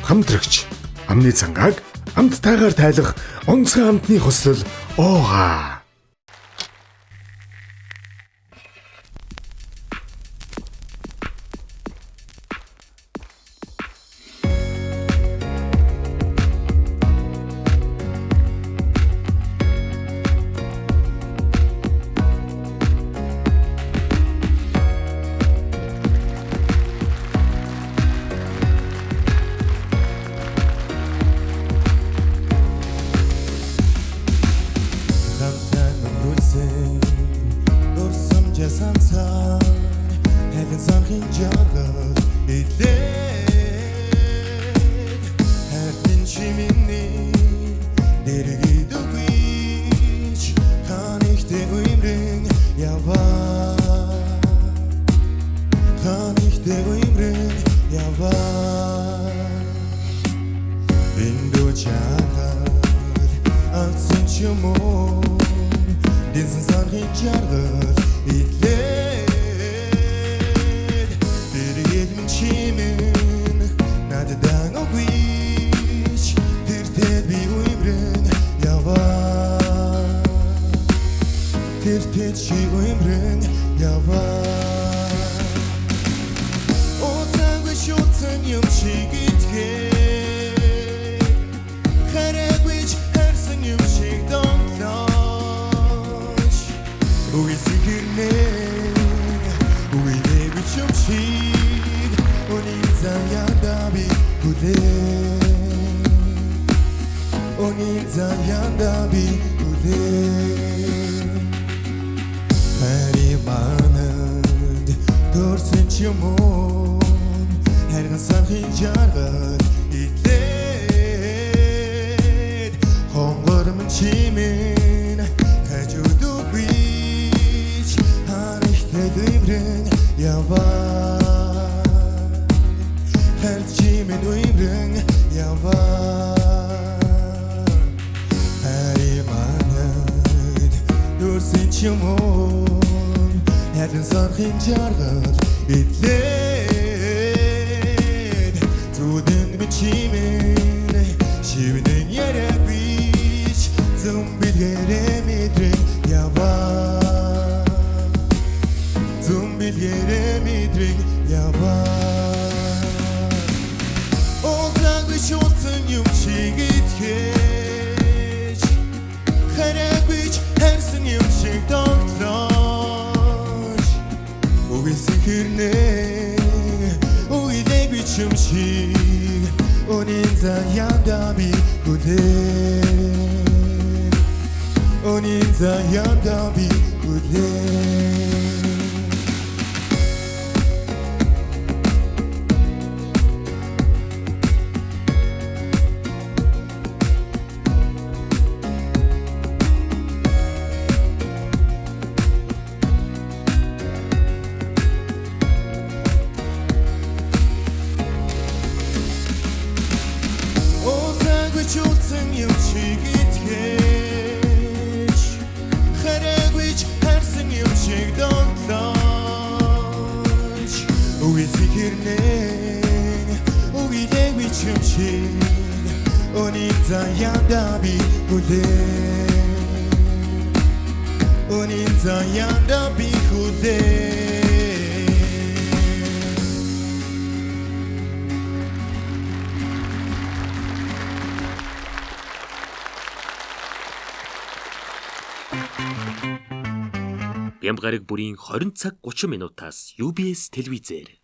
Хамтрагч амны цангааг амттайгаар тайлах онцгой амтны хослол оога. Хамтан өнгөрүүлсэн дурсамжаа сансаар хайлан санхын жаргал идлээд хайртын чимэний дэргэд үгүйч ханыхтэй уймрэн яваа, ханыхтэй уймрэн яваа. Эндүү чаргал алдсан ч юм уу, дэнсэн санхын жаргал идлээд дэргэд минь чимэн надад үгүйч тэртээ би уймрэн яваа, тэртээ чи уймрэн яваа. Уцаагүй шүтсэн юм шиг итгэж, хараагүй ч харсан юм шиг донтлооч, үгүйсэн хэрнээ үгүйдээгүй ч юм шиг үнийн заяанда би хүлээ, үнийн заяанда би хүлээ. Хайрын манад төрсөн ч юм уу, хайрхан санхын жаргал идлээд хонгор минь чимэн хажууд үгүйч харихтай дэмрэн яваа, хайр чимэн уймрэн яваа. Хайрын манад төрсөн ч юм уу, хайрхан санхын жаргал идлээд зүудэнд минь чимэн шивнэн яриа бич зам бэлгэрээ мэдрэн яваа, зам бэлгэрээ мэдрэн яваа. Уцаагүй шултсан юм шиг итгэж, хараагүй ч харсан юм шиг донтлооч, үгүйсэн хэрнээ үгүйдээгүй ч юм шиг үнийн заяанда би хүлээ, үнийн заяанда би хүлээ. Уцаагүй шултсан юм шиг итгэж, хараагүй ч харсан юм шиг донтлооч, үгүйсэн хэрнээ үгүйдээгүй ч юм шиг үнийн заяанда би хүлээ, үнийн заяанда би хүлээ. Бямба гараг бүрийн 20 цаг 30 минутаас UBS телевизээр.